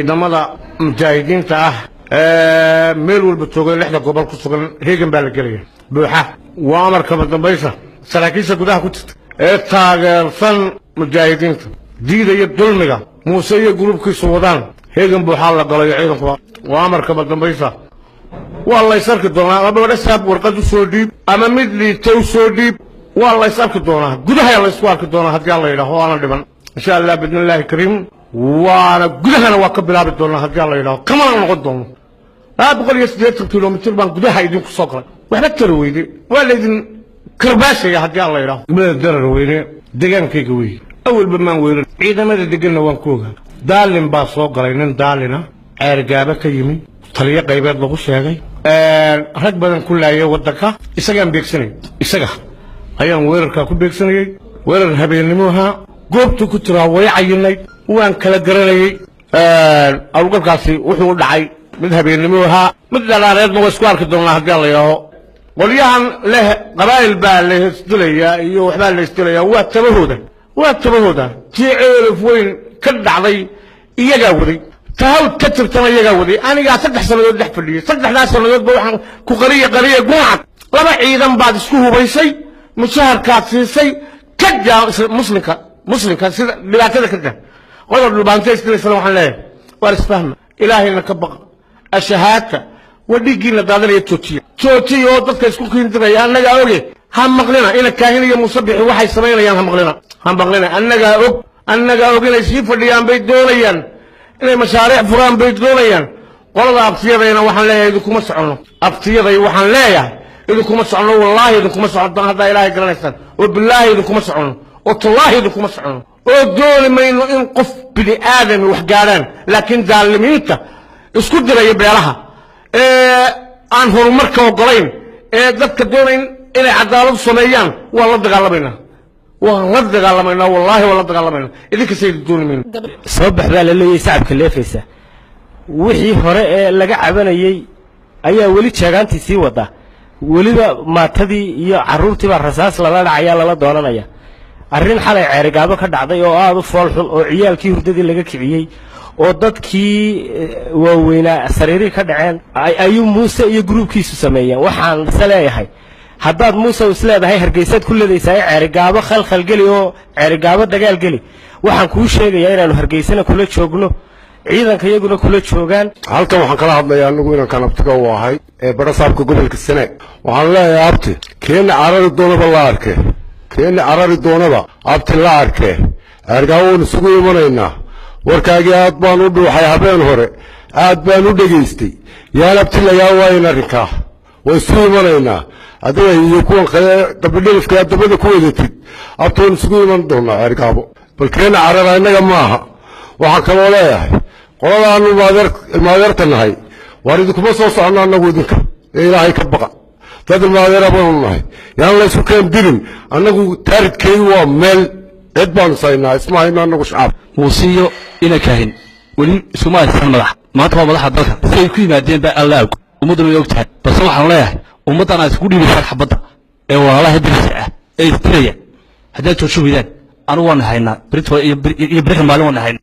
Ciidamada mujaahidiinta ah ee meel walba jooga, lixda gobol ku sugan, heegan baa la gelaya buuxa. Waa amarkaba dambaysa saraakiisha gudaha ku jirta ee taageersan mujaahidiinta, diidaya dulmiga Muuse iyo gurubkiisu wadaan. Heegan buuxaa la galayo ciidanku, waa amarkaba dambaysa. Waa lays arki doonaa. Ama badhasaab warqad u soo dhiib ama mid liita u soo dhiib, waa lays arki doonaa. Gudaha laysku arki doonaa haddii Alla yidhaaho, waana dhiman insha Allah biidni Illaahi kariim. Waana gudahana waa ka bilaabi doonaa haddii Alla yidhaho, kamana noqon doono. 280 kilomitir baan gudaha idinku soo galay, waxba tara weyde, waa laydin karbaashaya haddii Alla yidhaho. Degmada Darar Weyne degaankayga wey, awalba maan weerar, ciidamada deganna waan ku ogaa. Daalin baa soo galay, nin daalina Ceergaaba ka yimi, taliyo qaybeed lagu sheegay, rag badan ku laayay waddanka. Isagaan beegsanay, isaga ayaan weerarkaa ku beegsanayey. Weerar habeennimo ahaa, goobtuu ku jiraa way cayinayd, waan kala garanayey. Howlgalkaasi wuxuu u dhacay mid habeennimo ahaa, mid dhalaareedna waa isku arki doonaa haddii Alla yidhaaho. Qolyahan leh qabaa'il baa la isdilayaa iyo waxbaa la isdilayaa, waa tabahooda, waa tabahooda. Tii Ceelaf Weyn ka dhacday iyagaa waday, tahawd ka jirtana iyagaa waday. Anigaa 3 sannadood dhex fadhiyey, saddexdaas sannadoodba waxaan ku qariya qariya guncad. Laba ciidan baad isku hubaysay, mushaharkaad siisay, ka jaa muslimka, muslimka sida dhibaatada ka daa. Qodob dhulbaanta isdilaysana waxaan leeyahay, waar isfahma, Ilaahayna ka baqa, ashahaadta waa dhiiggiina daadanaya joojiya, joojiya oo dadka isku kiindiraya. Annagaa oge, ha maqlina ina Kaahin iyo Muusabixi waxay samaynayaan, ha maqlina, ha maqlina. Annagaa og, annagaa og inay sii fadhiyaan bay doonayaan, inay mashaariic furaan bay doonayaan. Qolada abtiyadayna waxaan leeyahay, idinkuma soconno. Abtiyaday waxaan leeyahay, idinkuma soconno, wallaahi idinkuma soconno. Haddaa Ilaahay garanaysaan, oo bilaahi idinkuma soconno, oo tallaahi idinkuma soconno, oo dooni mayno in qof bini aadami wax gaadhaan. Laakiin daalimiinta isku diraya beelaha ee aan horumarka ogolayn, ee dadka doonayn inay cadaalad sameeyaan, waan la dagaalamaynaa, waan la dagaalamaynaa, wallaahi waan la dagaalamaynaa. Idinka saydi dooni mayno. Soo bax baa la leeyahay, sacabka leefaysa. Wixii hore ee laga cabanayey ayaa weli jeegaantii sii wada. Weliba maatadii iyo carruurtii baa rasaas lala dhacayaa, lala doonanaya. Arrin xalay Ceerigaabo ka dhacday oo aada u fool xun, oo ciyaalkii hurdadii laga kiciyey oo dadkii waaweynaa sariirihii ka dhaceen, ayuu Muuse iyo gruubkiisu sameeyeen. Waxaan se leeyahay, haddaad Muuse isleedahay Hargeysaad ku ledaysaa Ceerigaabo khalkhal geli oo Ceerigaabo dagaal geli, waxaan kuu sheegayaa inaannu Hargeysana kula joogno, ciidanka iyaguna kula joogaan. Halkan waxaan kala hadlayaa anigu inankan abtiga u ahay ee badhasaabka gobolka Sanaag. Waxaan leeyahay abti, keena carari doonaba la arke, keena carari doonaba abti la arke. Ceergaabo waan isugu imanaynaa. Warkaagii aad baan u dhuuxay habeen hore, aad baan u dhegaystay. Yaan abti lagaa waayin arrinkaa, waan isu imanaynaa adiga iyo kuwan kale dabidhilifka dabada ku wadatid. Abti, waan isugu iman doonaa Ceergaabo. Bal keena carara innaga maaha. Waxaan kaloo leeyahay qoladaanu ilmaadeerta nahay, waar idinkuma soo soconno annagu idinka ee Ilaahay ka baqa. Dad ilmaadeera baanu nahay, yaan la isku keen dirin. Annagu taaridkeedu waa meel cid baanu saynaa, isma hayno annagu shacab. Muusiyo ina Kaahin weli iskuma haysan madax. Maanta waa madaxa dalka, si ay ku yimaadeen baa Alla og, ummadduna way og tahay. Balse waxaanu leeyahay, ummaddan aad isku dhiibaysaan xabadda ee walaalaha dariska ah ee istiraya, haddaad joojin weydaan, anigu waanu haynaa berito iyo berika maalin waanu haynaa.